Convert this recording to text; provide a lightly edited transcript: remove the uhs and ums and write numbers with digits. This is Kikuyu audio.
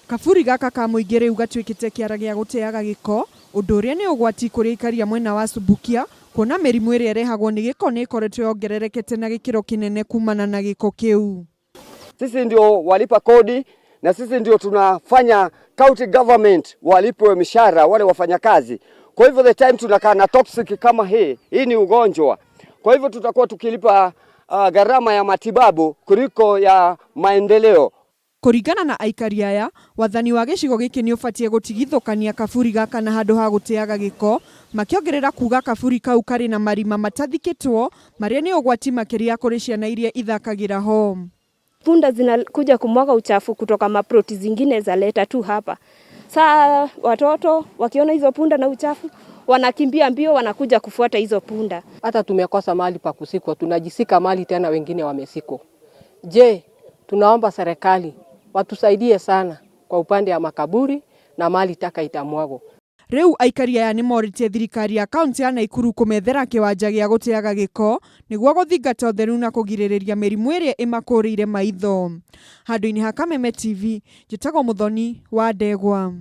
Kaburi gaka ka mũingĩ rĩu gatuĩkĩte kĩara gĩa gũteaga gĩko, ũndũ ũrĩa nĩ ũgwati kũrĩ aikari a mwena wa Subukia, kuona mĩrimũ ĩrĩa ĩrehagwo nĩ gĩko nĩ ĩkoretwo yongererekete na gĩkĩro kĩnene kumana na gĩko kĩu. Sisi ndio walipa kodi na sisi ndio tunafanya county government walipwe mishahara wale wafanyakazi. Kwa hivyo the time tunakaa na toxic kama hii, hii ni ugonjwa. Kwa hivyo tutakuwa tukilipa gharama ya matibabu kuliko ya maendeleo. Kũringana na aikari aya, wathani wa gĩcigo gĩkĩ nĩ ũbatiĩ gũtigithũkania kaburi gaka na handũ ha gũteaga gĩko, makĩongerera kuga kaburi kau karĩ na marima matathikĩtwo marĩa nĩ ũgwati makĩria kũrĩ ciana iria ithakagĩra ho. Punda zinakuja kumwaga uchafu kutoka maploti zingine za leta tu hapa. Saa watoto wakiona hizo punda na uchafu wanakimbia mbio, wanakuja kufuata hizo punda. Hata tumekosa mahali pa kusikwa, tunajisika mahali tena wengine wamesikwa. Je, tunaomba serikali watusaidie sana kwa upande wa makaburi na mali taka itamwagwo. Rĩu aikari aya nĩ morĩtie thirikari ya kaunti ya Naikuru kũmethera kĩwanja gĩa gũteaga gĩko nĩguo gũthingata ũtheru na kũgirĩrĩria mĩrimũ ĩrĩa ĩmakũrĩire maitho. Handũ-inĩ ha Kameme TV, njĩtagwo Mũthoni wa Ndegwa.